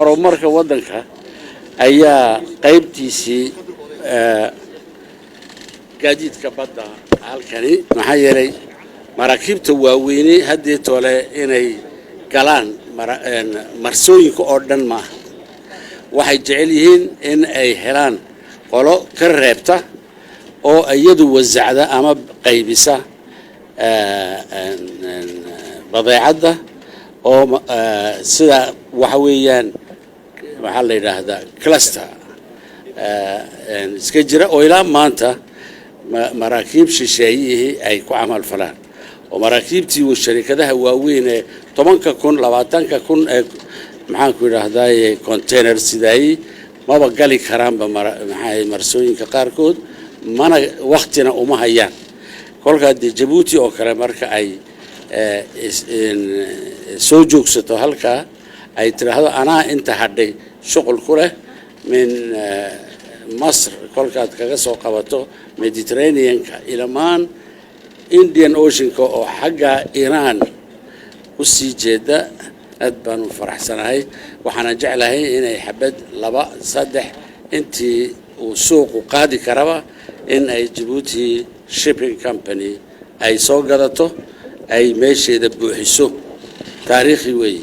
Horumarka waddanka ayaa qaybtiisii gaadiidka badda halkani, maxaa yeelay maraakiibta waaweyni haddii tole inay galaan marsooyinka oo dhan maaha. Waxay jecel yihiin in ay helaan qolo ka reebta oo iyadu wasacda ama qaybisa badeecadda oo sida waxa weeyaan waxaa la yidhaahdaa cluster iska jira oo ilaa maanta maraakiib shisheeyihii ay ku camal falaan, oo maraakiibtii sharikadaha waaweyn ee 10,000, 20,000 ee, maxaanku idhaahdaye, container sidaayey maba gali karaanba maxaa marsooyinka qaarkood, mana waktina uma hayaan. Kolkaa dee Jabuuti oo kale marka ay soo joogsato halkaa, ay tidhaahdo anaa inta hadhay shuqul ku leh, min Masr kolkaad kaga soo qabato Mediterraneanka ilamaan Indian Oceanka oo xagga Iran u sii jeeda, aad baan u faraxsanahay. Waxaana jeclahay inay xabad, laba, saddex, intii uu suuqu qaadi karaba in ay Jabuuti Shipping Company ay soo gadato, ay meesheeda buuxiso. Taariikhi weeye.